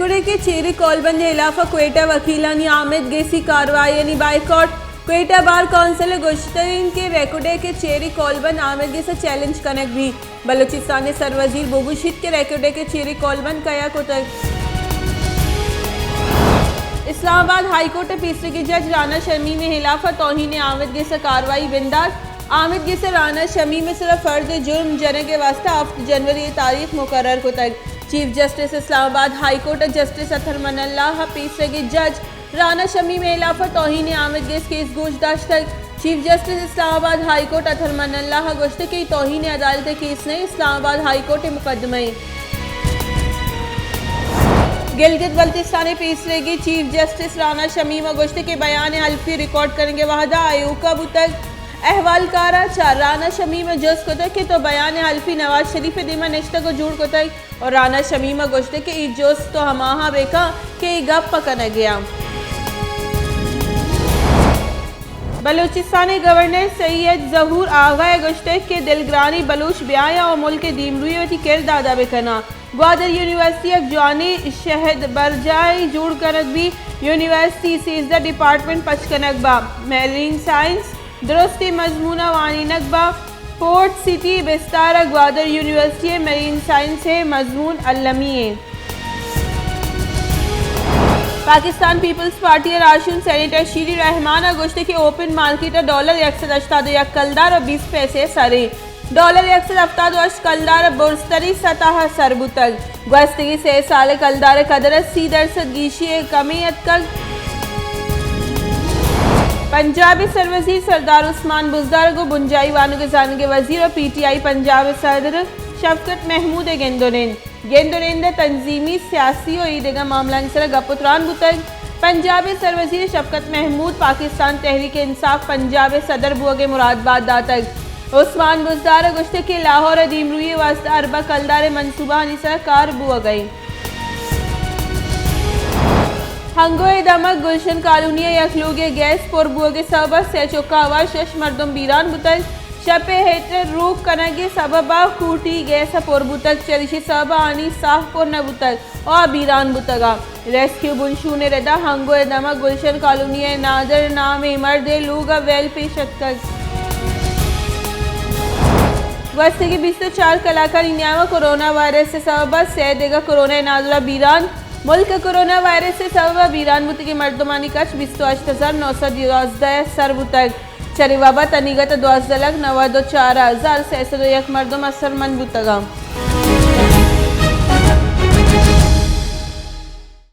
ریکوڈک ءِ چیری کولبند ءِ ہلاف ءَ کوئٹہ ءِ وکیلانی آمید گسی کاروائیانی بائیکاٹ۔ کوئٹہ بار کونسل ءَ گوشتگ انت کہ ریکوڈک ءِ چیری کولبند آمید گس ءَ چیلنج کنگ بیت۔ بلوچستان ءِ سروزیر بگوشیت کہ ریکوڈک ءِ چیری کولبند کیا کتگ۔ اسلام آباد ہائی کورٹ ءِ پیسریگیں جج رانا شمیم ءِ ہلاف ءَ توہین آمید گس ءِ کاروائی بندات۔ آمید گس ءَ رانا شمیم ءِ سرا فرد جرم جنگ ءِ واستہ ہفت جنوری ءِ تاریخ مقرر کتگ۔ چیف جسٹس اسلام آباد ہائی کورٹ ءِ جسٹس اطہر من اللہ ءَ پیسریگیں جج رانا شمیم ءِ ہلاف ءَ توہین آمید گس کیس گوش داشتگ۔ چیف جسٹس اسلام آباد ہائی کورٹ اطہر من اللہ ءَ گوشتگ کہ اے توہین عدالت ءِ کیس نہ، اسلام آباد ہائی کورٹ ءِ مقدمہ ایں۔ گلگت بلتستان ءِ پیسریگیں چیف جسٹس رانا شمیم ءَ گوشتگ کہ بیان حلفی ریکارڈ کنگ ءِ وہد ءَ ایوکا بوتگ۔ احوالکار ءَ چہ رانا شمیم ءَ جست کتگ کہ تو بیان حلفی نواز شریف ءِ دیما نشتگ ءُ جوڑ کتگ؟ اور رانا شمیم ءَ گوشتگ کہ اے جست تو ہماہاں بہ کن کہ اے گپ ءَ کنگ ءَ آں۔ بلوچستان ءِ گورنر سید ظہور آغا ءَ گوشتگ کہ دلگرانی بلوچ بیایاں ءُ ملک ءِ دیمروئی ءَ وتی کرد ءَ ادا بہ کناں۔ گوادر یونیورسٹی یک جوانیں شہد برجاہے جوڑ کنگ بیت۔ یونیورسٹی ءِ سیزدہ ڈیپارٹمنٹ پچ کنگ بیت۔ میرین سائنس درستیں مضمون ءَ وانینگ بیت۔ پورٹ سٹی ءِ بستار ءَ گوادر یونیورسٹی ءِ میرین سائنس ءِ مضمون المی ایں۔ پاکستان پیپلز پارٹی ءِ راہشون سینیٹر شیری رحمان ءَ گوشتگ کہ اوپن مارکیٹ ءَ ڈالر یک سد ہشتاد ءُ یک کلدار ءُ بیست پیسے ءِ سر ایں۔ ڈالر یک سد ہفتاد ءُ ہشت کلدار ءَ برزتریں سطح ءَ سر بوتگ۔ گوستگیں سئے سال ءَ کلدار ءِ قدر ءَ سی درسد گیشی ءِ کمی اتکگ۔ پنجاب ءِ سروزیر سردار عثمان بزدار ءَ گوں بنجاہی وانگ ءُ زانگ ءِ وزیر ءُ پی ٹی آئی پنجاب ءِ صدر شفقت محمود ءِ گند ءُ نند۔ گند ءُ نند ءَ تنظیمی، سیاسی ءُ اے دگہ معاملہانی سرا گپ ءُ تران بوتگ۔ پنجاب ءِ سروزیر شفقت محمود پاکستان تحریک انصاف پنجاب ءِ صدر بوگ ءِ مرادبات داتگ۔ عثمان بزدار ءَ گوشتگ کہ لاہور ءِ دیمروئی ءِ واستہ ارباں کلدار ءِ منصوبہانی سرا کار بوگ ءَ اِنت۔ ہنگو ءِ دمگ گلشن کالونی ءِ یک لوگے ءَ گیس پر بوگ ءِ سبب ءَ سئے چکاں ہوار شش مردم بیران بوتگ۔ شپ ءِ ہیٹر روک کنگ ءِ سبب ءَ کوٹی گیس ءَ پر بوتگ، چریشی ءِ سبب ءَ آنی ساہ پر نہ بوتگ ءُ آ بیران بوتگ اَنت۔ ریسکیو بنشون ءِ رد ءَ ہنگو ءِ دمگ گلشن کالونی ءِ نادر نامیں مردے ءِ لوگ ءَ ویل پیش اتکگ۔ گوستگیں بیست ءُ چار کلاکانی نیام ءَ کرونا وائرس ءِ سبب ءَ سئے دگہ کرونا ءِ نادراہ بیران۔ ملک ءَ کرونا وائرس ءِ سبب ءَ بیران بوتگیں مردمانی کچ بیست ءُ ہشت ہزار نو سد یازدہ ءَ سر بوتگ۔ چرے وبا ءِ تنیگت ءَ دوازدہ لکھ نود ءُ چار ہزار سئے سد ءُ یک مردم اثرمند بوتگ اَنت۔